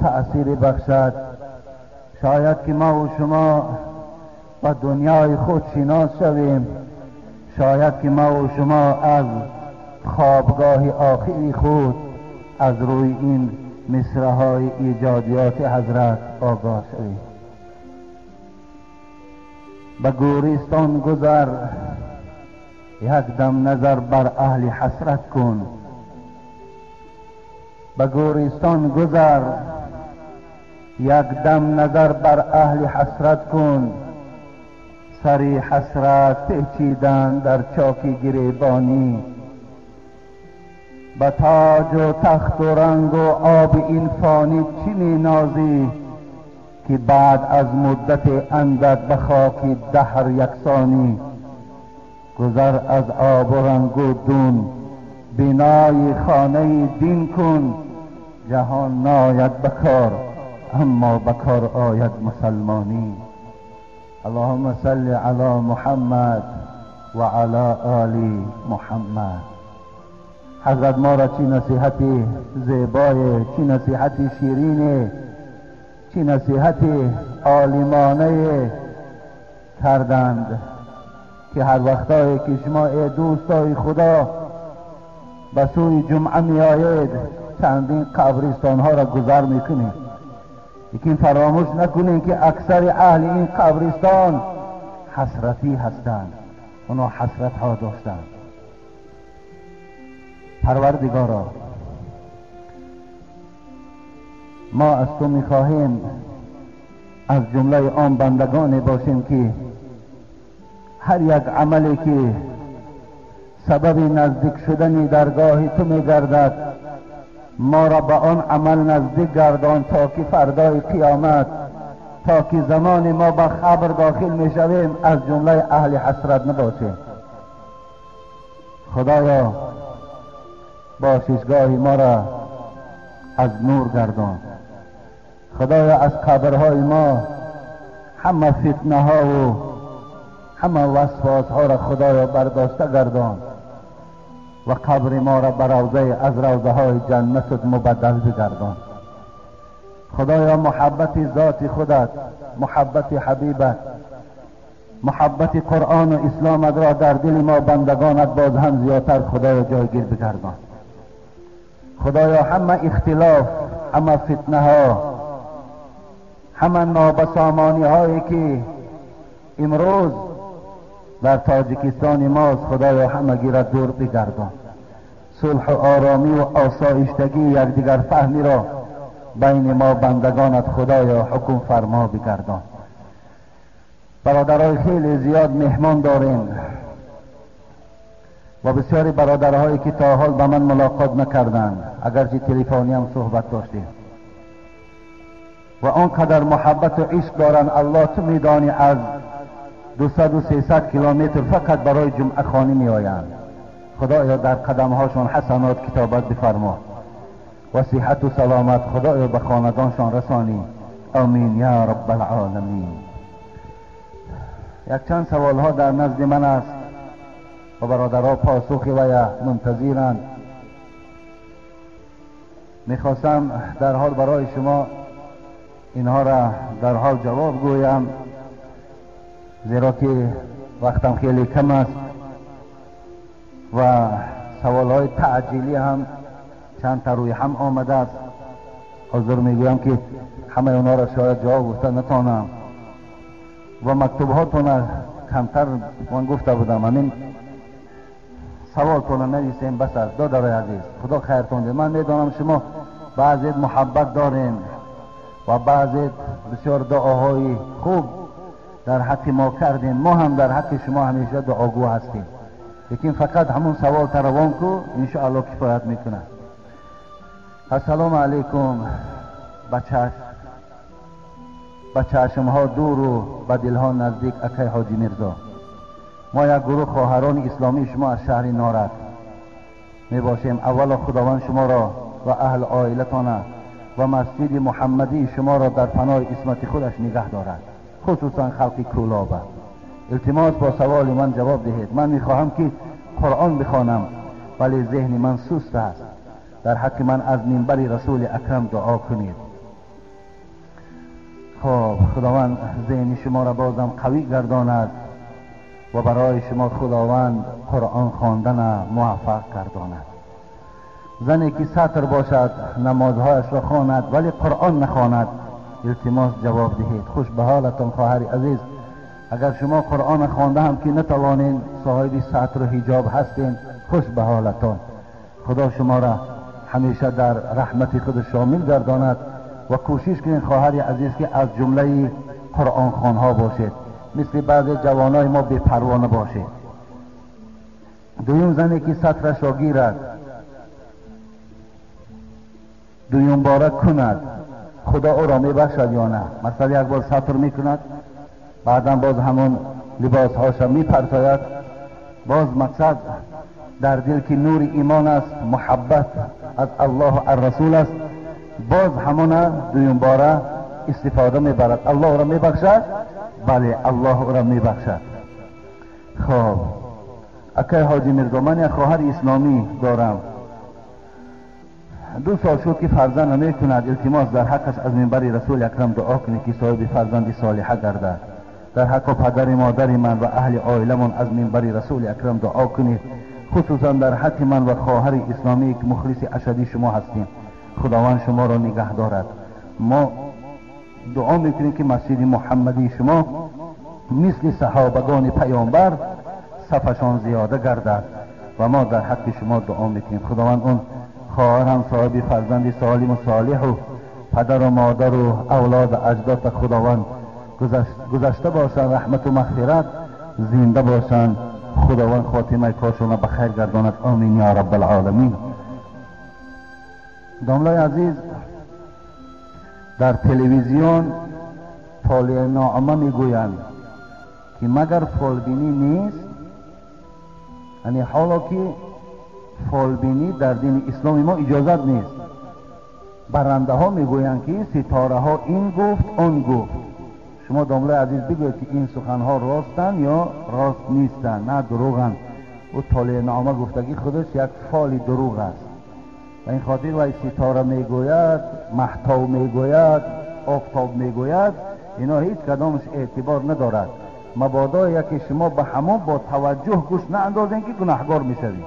تأثیر بخشد. شاید که ما و شما با دنیای خود شناس شویم، شاید که ما و شما از خوابگاه آخری خود از روی این مصرع‌های ایجادیات حضرت آگاه شویم. به گورستان گذر، یک دم نظر بر اهل حسرت کن. به گورستان گذر، یک دم نظر بر اهل حسرت کن. سری حسرت پیچیدن در چاک گریبانی، به تاج و تخت و رنگ و آب این فانی چی می نازی که بعد از مدت اندک به خاک دهر یکسانی. گذر از آب و رنگ و دون، بنای خانه دین کن. جهان ناید بکار، اما بکار آید مسلمانی. اللهم صل علی محمد و علی آل محمد. حضرت ما را چی نصیحتی زیبای، چی نصیحتی شیرین، چی نصیحتی عالمانه کردند که هر وقتایی که شما ای دوستای خدا به سوی جمعه می آید، چندین قبرستان ها را گذر میکنید. لیکن فراموش نکنید که اکثر اهل این قبرستان حسرتی هستند، اونا حسرت ها داشتند. پروردگارا، ما از تو میخواهیم از جمله آن بندگان باشیم که هر یک عملی که سبب نزدیک شدن درگاه تو میگردد، ما را به آن عمل نزدیک گردان، تا که فردای قیامت، تا که زمان ما به قبر داخل میشویم، از جمله اهل حسرت نباشیم. خدایا باششگاه ما را از نور گردان. خدایا از قبرهای ما همه فتنه ها و همه وسواس ها را خدایا برداشته گردان و قبر ما را به روضه از روضه های جنتت مبدل بگردان. خدایا محبت ذات خودت، محبت حبیبت، محبت قرآن و اسلامت را در دل ما بندگانت باز هم زیادتر خدایا جایگیر بگردان. خدایا همه اختلاف، همه فتنه ها، همه نابسامانی هایی که امروز در تاجیکستان ماست، خدایا همگی را دور بگردان. صلح و آرامی و آسایشتگی یکدیگر فهمی را بین ما بندگانت خدایا حکم فرما بگردان. برادرای خیلی زیاد مهمان داریم و بسیاری برادرهایی که تا حال به من ملاقات نکردند، اگرچه تلفنی هم صحبت داشتیم و آنقدر محبت و عشق دارند. الله تو میدانی از 200 و 300 کیلومتر فقط برای جمعه خوانی می آیند. خدایا در قدمهاشون حسنات کتابت بفرما و صحت و سلامت خدایا به خاندانشان رسانی. آمین یا رب العالمین. یک چند سوال ها در نزد من است و برادرها پاسخی و یا منتظرند. میخواستم در حال برای شما اینها را در حال جواب گویم، زیرا که وقتم خیلی کم است و سوالهای تعجیلی هم چند تا روی هم آمده است. حاضر میگویم که همه اونها را شاید جواب گفته نتانم و مکتوب هاتون کمتر من گفته بودم. همین سوالتون نویسیم بس است. دادرای عزیز، خدا خیرتون ده. من میدانم شما بعضی محبت دارین و بعضی بسیار دعاهای خوب در حق ما کردین، ما هم در حق شما همیشه دعاگو هستیم، لیکن فقط همون سوال تروان کو انشاءالله کفایت میکنه. السلام علیکم. به چشم ها دور و به دل ها نزدیک اکای حاجی میرزا، ما یک گروه خواهران اسلامی شما از شهر نارک می باشیم. اولا خداوند شما را و اهل عائلتان و مسجد محمدی شما را در پناه عصمت خودش نگه دارد، خصوصا خلق کولابه. التماس با سوال من جواب دهید. من میخواهم که Қуръон бихонам, вале зеҳни ман суст аст. Дар ҳаққи ман аз минбари Расули Акрам дуо кунед. Хуб, Худованд зеҳни шуморо бозам қавӣ гардонад ва барои шумо Худованд Қуръон хондана муваффақ гардонад. Зане ки сатр бошад, намозҳояшро хонад, вале Қуръон нахонад, илтимос ҷавоб диҳед. Хуш ба ҳолатон, хоҳари азиз. Агар шумо Қуръон хонда ҳам ки натавонед, соҳиби сатру ҳиҷоб ҳастед, хуш ба ҳолатон. Худо шуморо ҳамеша дар раҳмати худ шомил гардонад ва кӯшиш кунед, хоҳари азиз, ки аз ҷумлаи қуръонхонҳо бошед, мисли баъзе ҷавонои мо бепарво набошед. Дуюм, зане ки сатрашро гирад, дуюмбора кунад, Худо ӯро мебахшад ё на? Масалан, як бор сатр мекунад, баъдан боз ҳамон либосҳоша мепартояд, боз мақсад дар дил ки нури имон аст, муҳаббат аз Аллоҳу ар-Расул аст, боз ҳамона дуюмбора истифода мебарад. Аллоҳ ӯро мебахшад? Бале, Аллоҳ ӯро мебахшад. Хоб, акай Ҳоҷи Мирзо, ман як хоҳари исломӣ дорам, 2 сол шуд ки фарзанд намекунад. Илтимос, дар ҳаққаш аз минбари Расули Акрам дуо кунед, ки соҳиби фарзанди солиҳа гардад. Дар ҳаққи падари модари ман ва аҳли оиламон аз минбари Расули Акрам дуо кунед, хусусан дар ҳаққи ман ва хоҳари исломӣ, ки мухлиси ашадии шумо ҳастем. Худованд шуморо нигаҳ дорад. Мо дуо мекунем, ки масҷиди муҳаммадии шумо мисли саҳобагони паёмбар сафашон зиёда гардад ва мо дар ҳаққи шумо дуо мекунем. Худованд он хоҳарам соҳиби фарзанди солиму солиҳу падару модару авлоду аҷдод Худованд гузашта бошанд, раҳмату мағфират, зинда бошанд. Худованд хотимаи коршонро ба хайр гардонад. Омин ё раббалъоламин. Домлаи азиз, дар телевизион толеънома мегӯянд, ки магар фолбинӣ нест? Яъне ҳоло ки фолбинӣ дар дини исломи мо иҷозат нест. Барандаҳо мегӯянд, ки ситораҳо ин гуфт, он гуфт. Шумо, домлаи азиз, бигӯед, ки ин суханҳо ростанд ё рост нестанд? На, дурӯғанд. Ӯ толеънома гуфтагӣ худаш як фоли дурӯғ аст. Ба ин хотир вай ситора мегӯяд, маҳтов мегӯяд, офтоб мегӯяд, ино ҳеҷ кадомаш эътибор надорад. Мабодо яке шумо ба ҳамон бо таваҷҷӯҳ гӯш наандозем, ки гунаҳгор мешавед.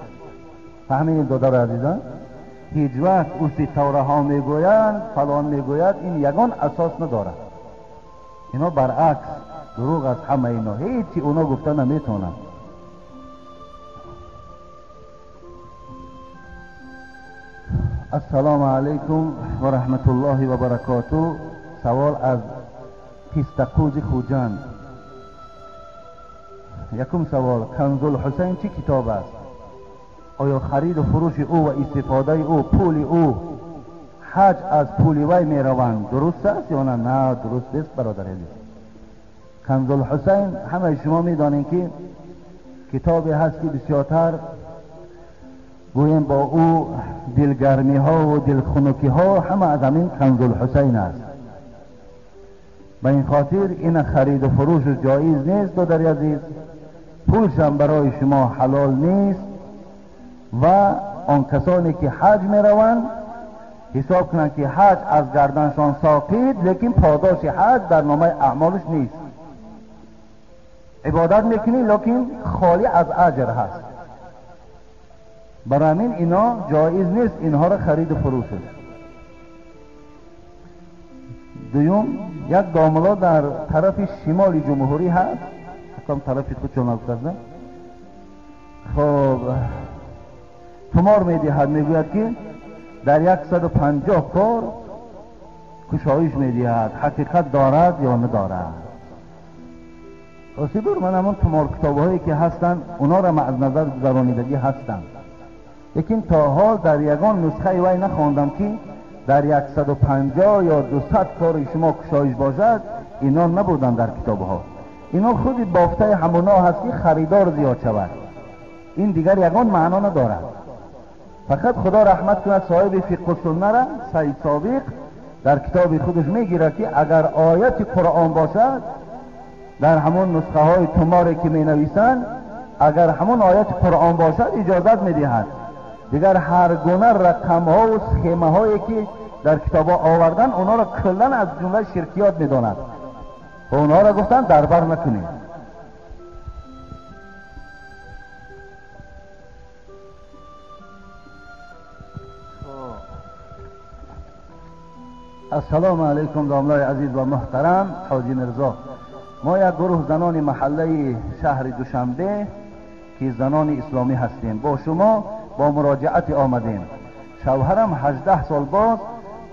Фаҳмидед, додари азизон? Ҳеҷ вақт ӯ ситораҳо мегӯянд, фалон мегӯяд, ин ягон асос надорад. Ино баръакс дурӯғ аст ҳама ино, ҳеҷи оно гуфта наметавонанд. Ассалому алайкум ва раҳматуллоҳи ва баракоту. Савол аз Пистақӯзи Хуҷанд. Якум савол: Канзулҳусайн чӣ китоб аст? Оё хариду фурӯши ӯ ва истифодаи ӯ, пули ӯ, ҳаҷ аз пули вай мераванд, дуруст аст ё на? На, дуруст нест, бародари азиз. Канзулҳусайн ҳамаи шумо медонед, ки китобе ҳаст, ки бисёртар гӯем бо ӯ дилгармиҳо ва дилхунукиҳо ҳама аз ҳамин Канзулҳусайн аст. Ба ин хотир ина хариду фурӯшу ҷоиз нест, додари азиз. Пулшам барои шумо ҳалол нест ва он касоне ки ҳаҷ мераванд, ҳисоб кунанд, ки ҳаҷ аз гарданшон соқит, лекин подоши ҳаҷ дар номаи аъмолаш нест. Ибодат мекунӣ, лекин холӣ аз аҷр ҳаст. Барои ҳамин ино ҷоиз нест, инҳоро хариду фурӯшаш. Дуюм, як домло дар тарафи шимоли ҷумҳурӣ ҳаст, ҳатто тарафи худшон гуфтаст. Хоб, тумор медиҳад, мегӯяд, ки дар 150 кор кушоиш медиҳад. Ҳақиқат дорад ё надорад? Рости, дур, ман ҳамон тумор китобҳое ки ҳастанд, онҳоро ман аз назар гузаронидагӣ ҳастам, лекин то ҳол дар ягон нусхаи вай нахондам, ки дар 150 ё 200 кори шумо кушоиш бошад. Ино набуданд дар китобҳо. Ино худи бофтаи ҳамоно ҳаст, ки харидор зиёд шавад. Ин дигар ягон маъно надорад. Фақат Худо раҳмат кунад соҳиби фиқҳу суннара, Саид Собиқ, дар китоби худаш мегирад, ки агар ояти Қуръон бошад, дар ҳамон нусхаҳои туморе ки менависанд, Агар ҳамон оят Қуръон бошад иҷозат медиҳад. Дигар ҳар гуна рақамҳо ва схемаҳое ки дар китобҳо овардан, онҳоро куллан аз ҷумлаи ширкиёт медонад ва онҳоро гуфтанд дарбар накунед. Ассалому алайкум домлаи азиз ва муҳтарам Ҳоҷи Мирзо. Мо як гурӯҳ занони маҳаллаи шаҳри Душанбе ки занони исломӣ ҳастем, бо шумо бо муроҷиате омадем. Шавҳарам 18 сол боз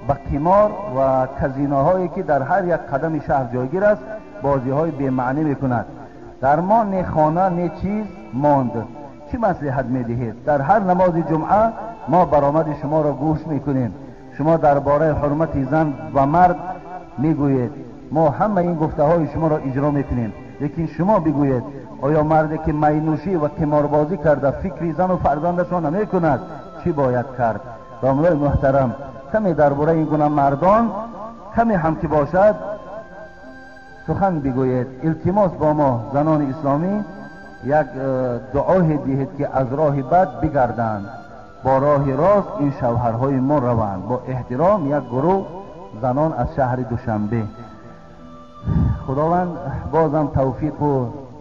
ба қимор ва казиноҳое ки дар ҳар як қадами шаҳр ҷойгир аст бозиҳои бемаънӣ мекунад. Дар мо не хона не чиз монд. Чӣ маслиҳат медиҳед? Дар ҳар намози ҷумъа мо баромади шуморо гӯш мекунем. Шумо дар бораи ҳурмати зан ва мард мегӯед. Мо ҳама ин гуфтаҳои шуморо иҷро мекунем, лекин шумо бигӯед, оё марде ки майнӯшӣ ва қиморбозӣ карда фикри зану фарзандашро намекунад, чӣ бояд кард? Домлаи муҳтарам, каме дар бораи ин гуна мардон каме ҳам ки бошад сухан бигӯед. Илтимос бо мо занони исломӣ як дуое диҳед ки аз роҳи бад бигарданд, бо роҳи рост ин шавҳарҳои мо раванд. Бо эҳтиром як гурӯҳ занон аз шаҳри Душанбе. Худованд бозам тавфиқу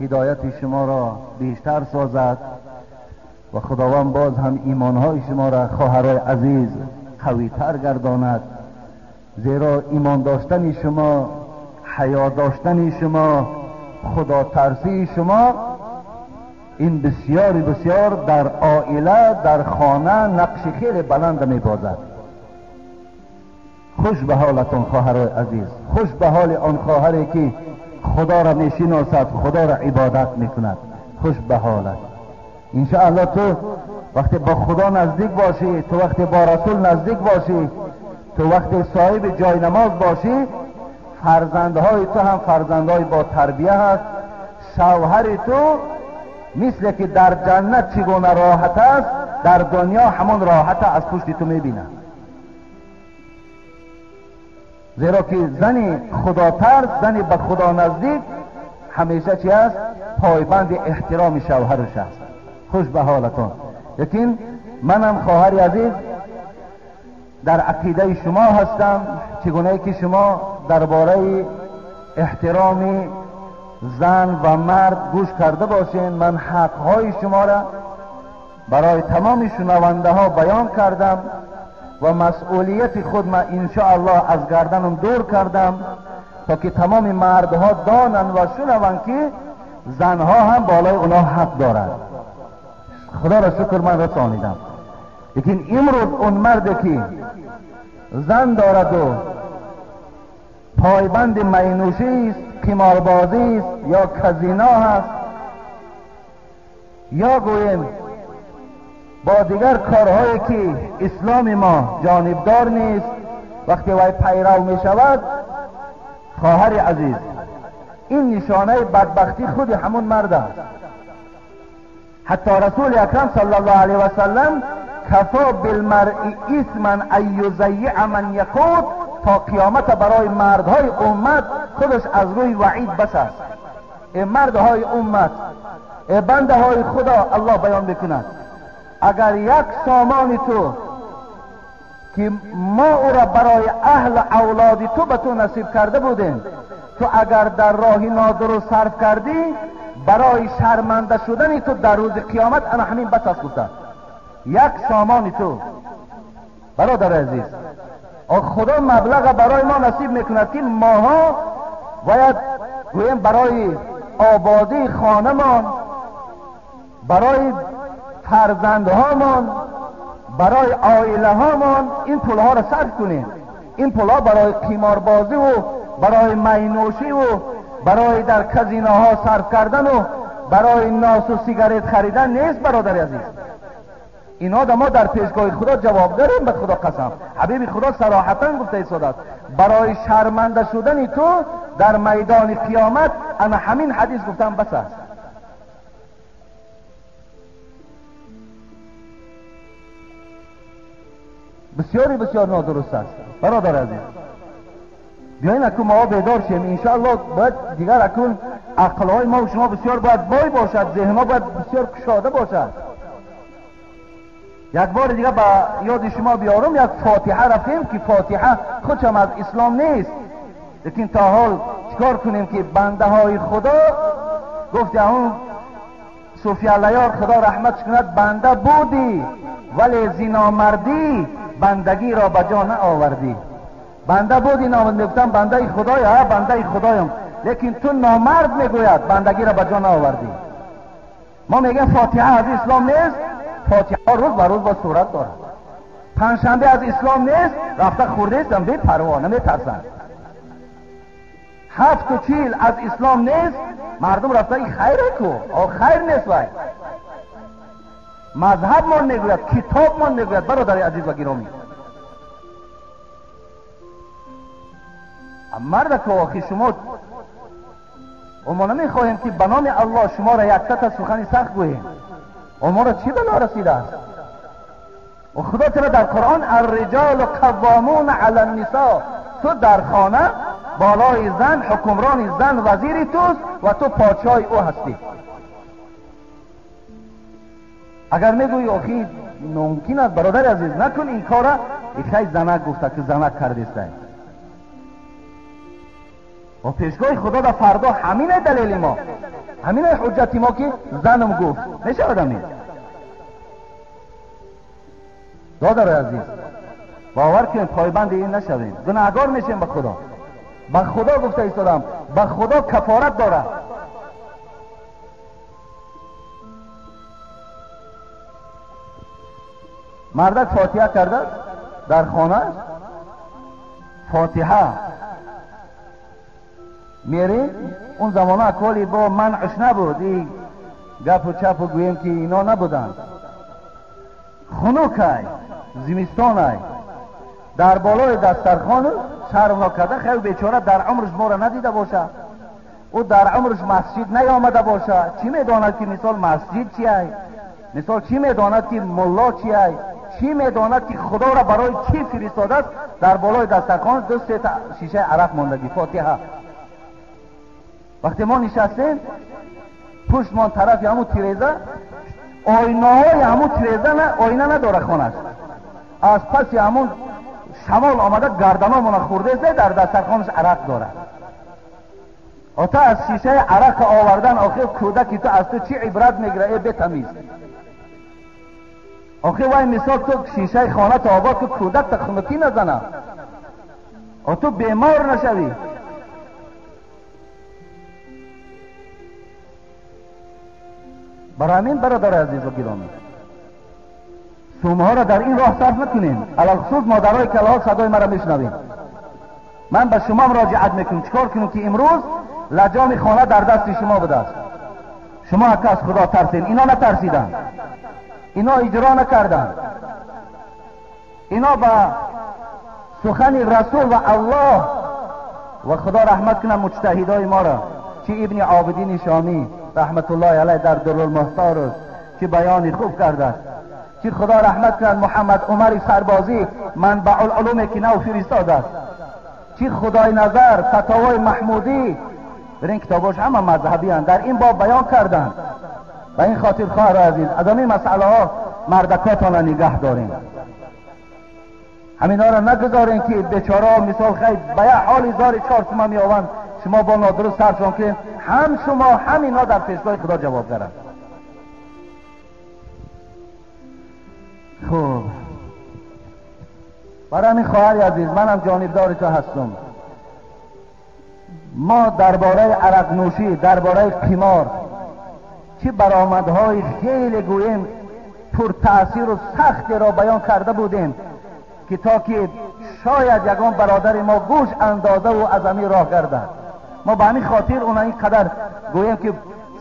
ҳидояти шуморо бештар созад ва Худованд боз ҳам имонҳои шуморо хоҳарои азиз қавитар гардонад. Зеро имон доштани шумо, ҳаё доштани шумо, худотарсии шумо ин бисёри бисёр дар оила, дар хона нақши хеле баланд мебозад. Хуш ба ҳолатон хоҳарои азиз, хуш ба ҳоли он хоҳаре ки худоро мешиносад, худоро ибодат мекунад. Хуш ба ҳолат. Иншааллоҳ ту вақте бо худо наздик бошӣ, ту вақте бо расул наздик бошӣ, ту вақте соҳиби ҷои намоз бошӣ, фарзандҳои ту ҳам фарзандҳои бо тарбия ҳаст. Шавҳари ту мисле ки дар ҷаннат чӣ гуна роҳат аст, дар дунё ҳамон роҳата аз пушти ту мебинад. Зеро ки зани худотарс, зани ба худо наздик ҳамеша чи аст? Пойбанди эҳтироми шавҳараш аст. Хуш ба ҳолатон. Лекин манам хоҳари азиз дар ақидаи шумо ҳастам, чӣ гунае ки шумо дар бораи эҳтироми зан ва мард гӯш карда бошед, ман ҳақҳои шуморо барои тамоми шунавандаҳо баён кардам ва масъулияти худ ман иншоаллоҳ аз гарданам дур кардам, то ки тамоми мардҳо донанд ва шунаванд ки занҳо ҳам болои онҳо ҳақ доранд. Худоро шукр ман расонидам. Лекин имрӯз он марде ки зан дораду пойбанди майнӯшист, қиморбозист ё казино ҳаст, ё гӯем бо дигар корҳое ки исломи мо ҷонибдор нест, вақте вай пайрав мешавад, хоҳари азиз, ин нишонаи бадбахтӣ худи ҳамон мард аст. Ҳатто расули акрам саллаллоҳу алайҳи васаллам кафо билмаръи исман ан юзаййиа ман яқут, то қиёмата барои мардҳои уммат худаш аз рӯи ваъид бас аст. Э мардҳои уммат, э бандаҳои худо, аллоҳ баён мекунад, агар як сомони ту ки мо ӯро барои аҳли авлоди ту ба ту насиб карда будем, ту агар дар роҳи нодуруст сарф кардӣ, барои шарманда шудани ту дар рӯзи қиёмат ана ҳамин бас аст гуфта. Як сомони ту. Бародари азиз, худо маблаға барои мо насиб мекунад ки моҳо бояд гӯем барои ободии хонамон, барои фарзандҳомон, барои оилаҳомон ин пулҳоро сарф кунем. Ин пулҳо барои қиморбозиву барои майнӯшиву барои дар казиноҳо сарф кардану барои носу сигарет харидан нест. Бародари азиз, инҳо да мо дар пешгоҳи худо ҷавобгарем. Ба худо қасам, ҳабиби худо сароҳатан гуфта истодааст, барои шарманда шудани ту дар майдони қиёмат ана ҳамин ҳадис гуфтан бас аст. Бисёри бисёр нодуруст аст. Бародари азиз, биёин акун мо бедор шем, иншоаллоҳ. Бояд дигар акун عقلهای ما و شما بسیار باید بای باشد، ذهنها باید بسیار کشاده باشد. یک بار دیگه با یاد شما بیارم، یک فاتحه رفتیم که فاتحه خودشم از اسلام نیست، لیکن تا حال چیکار کنیم که بنده های خدا گفت اون صوفی علیار خدا رحمتش کند، بنده بودی ولی زینامردی بندگی را به جا نآوردی. بنده بودی نامد میگفتم بنده خدایا، بنده خدایم، لیکن تو نامرد میگوید بندگی را به جا نآوردی. ما میگیم فاتحه از اسلام نیست، فاتحه روز به روز با صورت دارد. پنجشنبه از اسلام نیست، رفته خورده استم بی پروا نمیترسند. 7 و 40 از اسلام نیست، مردم رفته این خیره کو، آه خیر نیست. وای مذهب ما میگوید، کتاب ما میگوید. برادر عزیز و گرامی، مرد که آخی شما و ما نمیخواهیم که به نام الله شما را یک تا سخنی سخت گوییم، و ما را چی بلا رسیده است؟ و خدا تعالی در قرآن الرجال قوامون علی النساء، تو در خانه بالای زن حکمران، زن وزیری توست و تو پادشاه او هستی. اگر میگویی آخی ممکن است، برادر عزیز نکن این کارا، خیلی زنک گفته که زنک کرده است و پیشگاه خدا در فردا همین دلیل ما، همین حجت ما که زنم گفت میشه همین. دادر عزیز باور کنیم پایبند این نشویم، گناهگار میشیم. به خدا، به خدا گفته ایستادم، به خدا کفارت داره. مردک فاتحه کرده در خانه، فاتحه میره. اون زمانه اکالی با منعش نبود، این گپ و چپ و گوییم که اینا نبودن. خنوک زمستان در بالای دسترخوان شرم نکرده، خیلی بیچاره در عمرش ما را ندیده باشه، او در عمرش مسجد نیامده باشه، چی میداند که مثال مسجد چیه، مثال چی میداند که ملا چیه، چی میداند که خدا را برای چی فرستاده است. در بالای دسترخوان دو سه تا شیشه عرق ماندگی فاتحه. وقتی ما نشستیم پشتمان طرف همون تریزه، آینه های همون تریزه نه آینه نداره خانش، از پس همون شمال آمده گردنامون خورده است، در دسترخوانش عرق داره. آتا از شیشه عرق آوردن، آخه کودکی تو از تو چی عبرت میگیره ای بتمیز؟ آخه وای مثال تو شیشه خانه تا آباد که کودک تا خنکی نزنه، تو بیمار نشوی. برای همین برادر عزیز و گرامی سومها را در این راه صرف نکنیم. علی‌الخصوص مادرای که الان صدای مرا میشنویم، من به شما مراجعت میکنم چیکار کنیم که امروز لجام خانه در دست شما بوده است. شما که از خدا ترسین، اینا نترسیدن، اینا اجرا نکردن، اینا به سخن رسول و الله و خدا رحمت کنه مجتهدای ما را، چه ابن عابدین شامی رحمت الله علیه در درالمختار چه بیانی خوب کرده است، چه خدا رحمت کنه محمد عمر سربازی منبع العلوم که نو فرستاده است، چه خدای نظر فتاوای محمودی، در این کتاباش همه مذهبی هستند، در این باب بیان کردند. به این خاطر خواهر عزیز از این مسئله ها مردکاتان را نگه داریم، همینا را نگذارین که بیچاره مثال خیلی به یه حالی زار 4 تومن میآوند، شما با نادرست سرشان که هم شما هم اینا در پیشگاه خدا جواب دارن. خب برای همین خواهر عزیز منم جانبدار تو هستم. ما درباره عرق نوشی، درباره قمار چه برآمدهای خیلی گوییم پر تاثیر و سختی را بیان کرده بودیم که تا که شاید یگان برادر ما گوش اندازه و از همین راه گردد. ما به همین خاطر اونا اینقدر گوییم که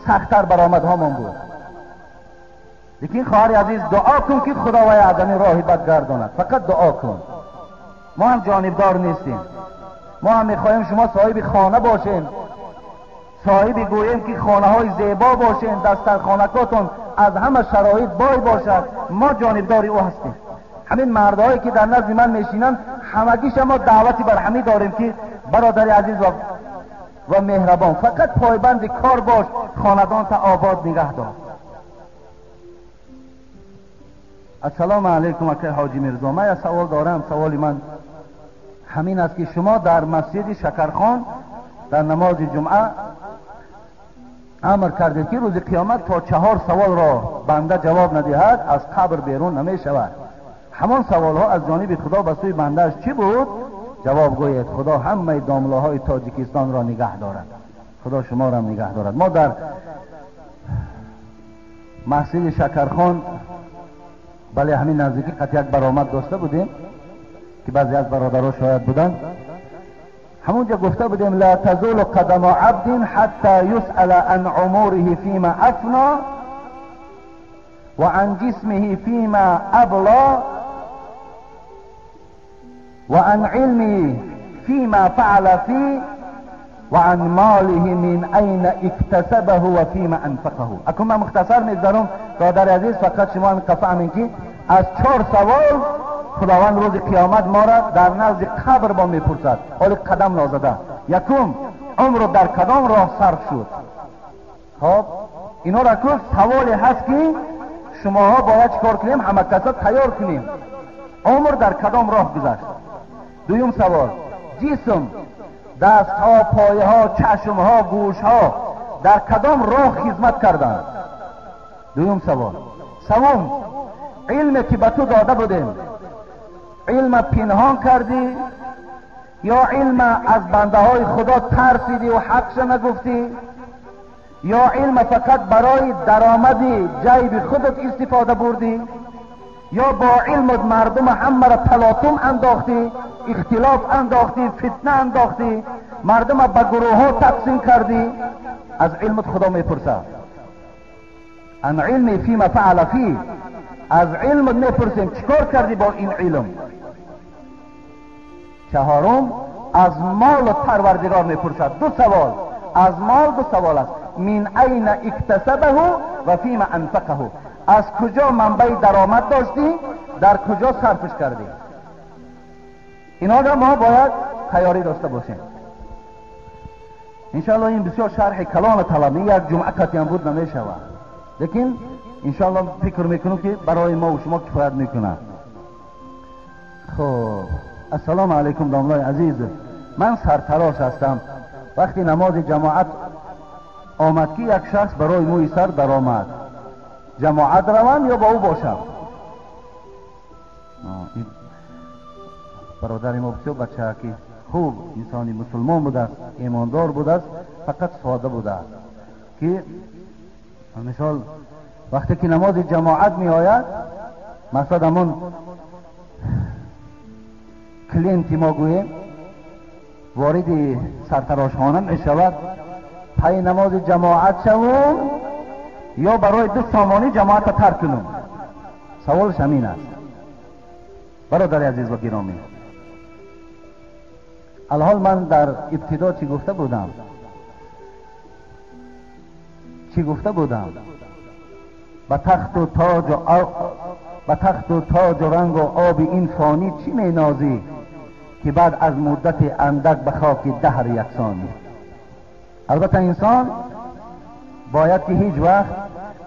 سختتر برآمدهامان بود. لیکن خواهر عزیز دعا کن که خداوند از همین راه بد گرداند، فقط دعا کن. ما هم جانبدار نیستیم، ما هم میخواهیم شما صاحب خانه باشین، صاحب گوییم که خانه های زیبا باشین، دسترخوانکاتون از همه شرایط بای باشد. ما جانبدار او هستیم. همین مردهایی که در نزد من میشینن همگیش ما دعوتی بر همین داریم که برادر عزیز و و مهربان. فقط پایبند کار باش، خاندان تا آباد نگه دار. السلام علیکم اکای حاجی میرزا، من یک سوال دارم. سوال من همین است که شما در مسجد شکرخان در نماز جمعه امر کردید که روز قیامت تا 4 سوال را بنده جواب ندهد از قبر بیرون نمی شود. همان سوال ها از جانب خدا به سوی بنده اش چی بود؟ جواب گوید خدا همه داملاهای تاجیکستان را نگه دارد. خدا شما را نگه دارد. ما در مسجد شکرخان بله همین نزدیکی قطع یک برآمد داشته بودیم که بعضی از برادرها شاید بودند. همونجا گفته بودیم لا تزول قدم عبد حتی یسأل عن عمره فيما افنا و عن جسمه فيما ابلا و عن علمه فيما فعل فيه و عن ماله من اين اكتسبه و فيما انفقه. اکنون من مختصر میگذارم برادر عزیز، فقط شما هم فهمین که از 4 سوال خداوند روز قیامت ما را در نزد قبر با میپرسد. حالی قدم نازده. یکم، عمر در کدام راه صرف شد؟ خب اینا را که سوالی هست که شماها باید چکار کنیم؟ همه کسا تیار کنیم. عمر در کدام راه گذشت؟ دویم سوال، جسم، دستها، پایها، چشمها، گوشها در کدام راه خدمت کردند؟ دویم سوال. سوم، علمی که به تو داده بودیم علم پنهان کردی یا علم از بنده های خدا ترسیدی و حقش نگفتی، یا علم فقط برای درآمد جیب خودت استفاده بردی، یا با علم مردم همه را تلاطم انداختی، اختلاف انداختی، فتنه انداختی، مردم به گروه ها تقسیم کردی؟ از علمت خدا میپرسد. عن علمی فیما فعل فی، از علم میپرسیم چیکار کردی با این علم؟ چهارم، از مال پروردگار میپرسد. 2 سوال از مال، 2 سوال است. من این اکتسبه و فیما انفقه، از کجا منبع درآمد داشتی، در کجا صرفش کردی؟ اینا را ما باید تیاری داشته باشیم. انشاءالله این بسیار شرح کلان طلبی یک جمعه کتی هم بود نمیشود، لیکن انشاءالله فکر میکنم که برای ما و شما کفایت میکنه. خب السلام علیکم داملای عزیز، من سرتراش هستم. وقتی نماز جماعت آمد که یک شخص برای موی سر در آمد، جماعت روم یا با او باشم؟ برادر ما بسیار بچه که خوب انسانی مسلمان بوده است، ایماندار بوده است، فقط ساده بوده است که مثال وقتی که نماز جماعت می آید، مثلا همون کلینتی ما گوییم وارد سرتراشخانه می شود، پای نماز جماعت شوم یا برای 2 سامانی جماعت ترک کنم؟ سوالش همین است. برادر عزیز و گرامی، الحال من در ابتدا چی گفته بودم؟ چی گفته بودم؟ به تخت و تاج و به تخت و تاج و رنگ و آب این فانی چی می نازی که بعد از مدت اندک به خاک دهر یکسانی. البته انسان باید که هیچ وقت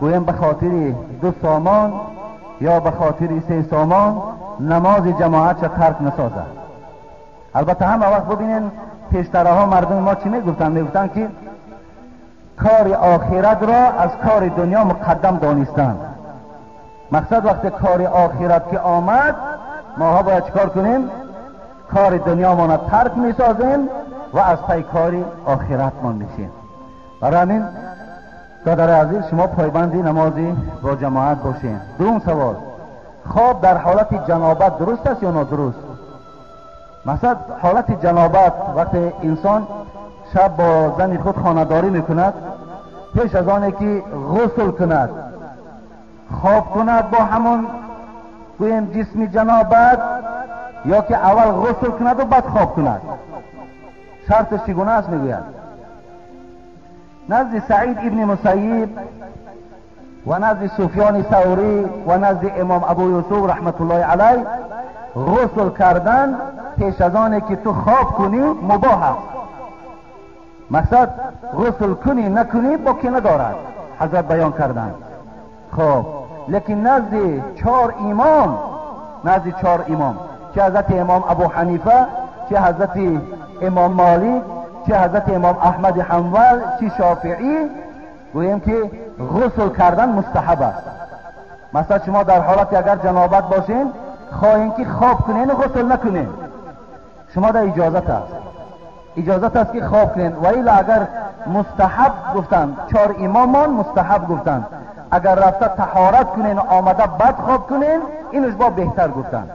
گویم به خاطر 2 سامان یا به خاطر 3 سامان نماز جماعت را ترک نسازد. البته همه وقت ببینین پیشترها مردم ما چی میگفتن؟ میگفتن که کار آخرت را از کار دنیا مقدم دانستند. مقصد وقت کار آخرت که آمد ماها باید چکار کنیم؟ کار دنیا ما را ترک میسازیم و از پای کار آخرت ما میشیم. برای همین برادر عزیز شما پایبندی نمازی با جماعت باشین. دوم سوال، خواب در حالت جنابت درست است یا نادرست؟ مثلا حالت جنابت وقتی انسان شب با زن خود خانه‌داری میکند، پیش از آنه که غسل کند خواب کند با همون گویم جسم جنابت، یا که اول غسل کند و بعد خواب کند، شرطش چگونه است؟ میگوید نزد سعید ابن مسیب و نزد سفیان ثوری و نزد امام ابو یوسف رحمت الله علیه غسل کردن پیش از آنه که تو خواب کنی مباح است. مقصد غسل کنی نکنی باکی ندارد، حضرت بیان کردند. خب لیکن نزد چهار امام، نزد چهار امام، چه حضرت امام ابو حنیفه، چه حضرت امام مالک، چه حضرت امام احمد حنبل، چه شافعی، گوییم که غسل کردن مستحب است. مثلا شما در حالت اگر جنابت باشین، خواهین که خواب کنین و غسل نکنین، شما در اجازت است، اجازت است که خواب کنین. و الا اگر مستحب گفتن، چهار امامان مستحب گفتن، اگر رفته طهارت کنین و آمده بد خواب کنین، اینش با بهتر گفتن.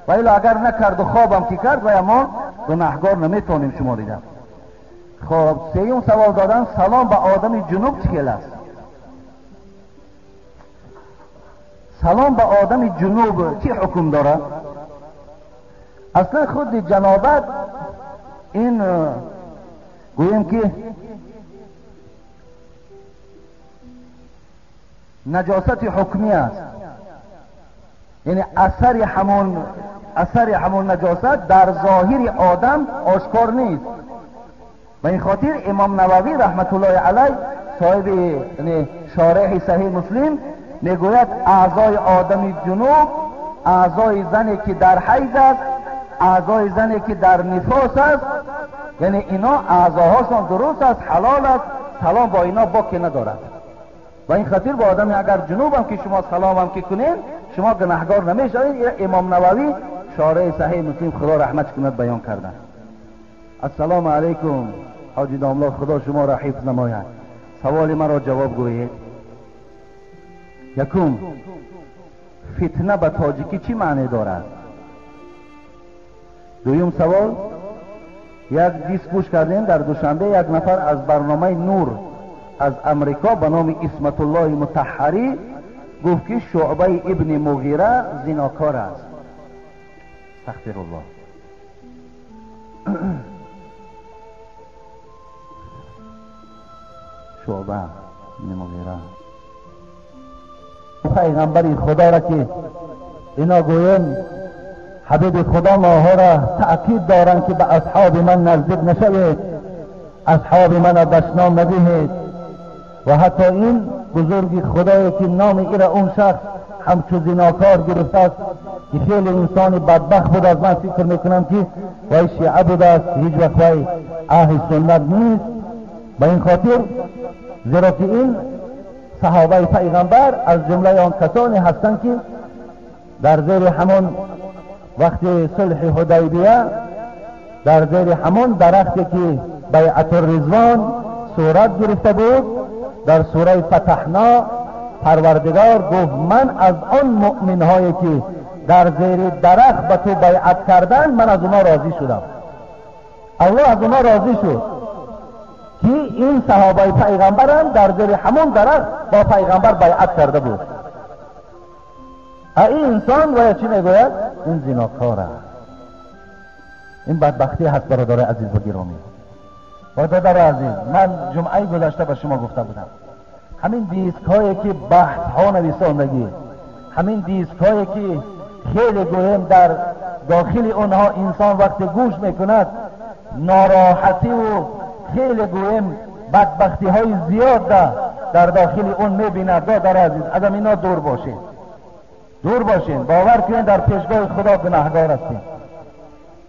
و الا اگر نکرد و خوابم که کرد، و ما گناهگار نمیتونیم شماریدن. خب سیوم سوال دادن، سلام به آدم جنوب چه است؟ سلام به آدم جنوب چه حکم داره؟ اصلا خود جنابت این گوییم که نجاست حکمی است، یعنی اثر همون نجاست در ظاهر آدم آشکار نیست. به این خاطر امام نووی رحمت الله علیه صاحب یعنی شارح صحیح مسلم میگوید اعضای آدم جنوب، اعضای زنی که در حیض است، اعضای زنی که در نفاس است، یعنی اینا اعضاهاشان درست است، حلال است، سلام با اینا باکی ندارد. و این خاطر با آدمی اگر جنوب هم که شما سلام هم که کنین، شما گناهگار نمیشوید. امام نووی شارح صحیح مسلم خدا رحمت کند بیان کردن. السلام علیکم حاجی داملا، خدا شما را حفظ نماید. سوال مرا جواب گویید. یکم، فتنه به تاجیکی چی معنی دارد؟ دویم سوال، یک دیسک گوش کردیم در دوشنبه، یک نفر از برنامه نور از امریکا به نام عصمت الله مطهری گفت که شعبه ابن مغیره زناکار است. استغفر الله. شعبه ابن مغیره پیغمبر خدا را که اینا گوین حبیب خدا ماها را تأکید دارند که به اصحاب من نزدیک نشوید، اصحاب من را دشنام ندهید. و حتی این بزرگ خدایی که نام ایره اون شخص همچو زناکار گرفته است که خیلی انسان بدبخت بود، از من فکر میکنم که وی شیعه بوده است، هیچ وقت وی اهل سنت نیست. به این خاطر زیرا که این صحابه پیغمبر از جمله آن کسانی هستند که در زیر همون وقت صلح حدیبیه، در زیر همون درختی که بیعت الرضوان صورت گرفته بود، در سوره فتحنا پروردگار گفت من از آن مؤمن هایی که در زیر درخت به تو بیعت کردن، من از اونا راضی شدم. الله از اونا راضی شد که این صحابه پیغمبرم در زیر همون درخت با پیغمبر بیعت کرده بود. این انسان باید چی میگوید؟ این زناکار است. این بدبختی هست برادر عزیز و گرامی. برادر عزیز، من جمعه گذشته به شما گفته بودم همین دیسک هایی که بحث ها نویساندگی، همین دیسک هایی که خیلی گویم در داخل اونها انسان وقتی گوش میکند ناراحتی و خیلی گویم بدبختی های زیاد در داخل اون میبیند. برادر عزیز، از اینا دور باشین، دور باشین. باور کنین در پیشگاه خدا گناهگار هستین.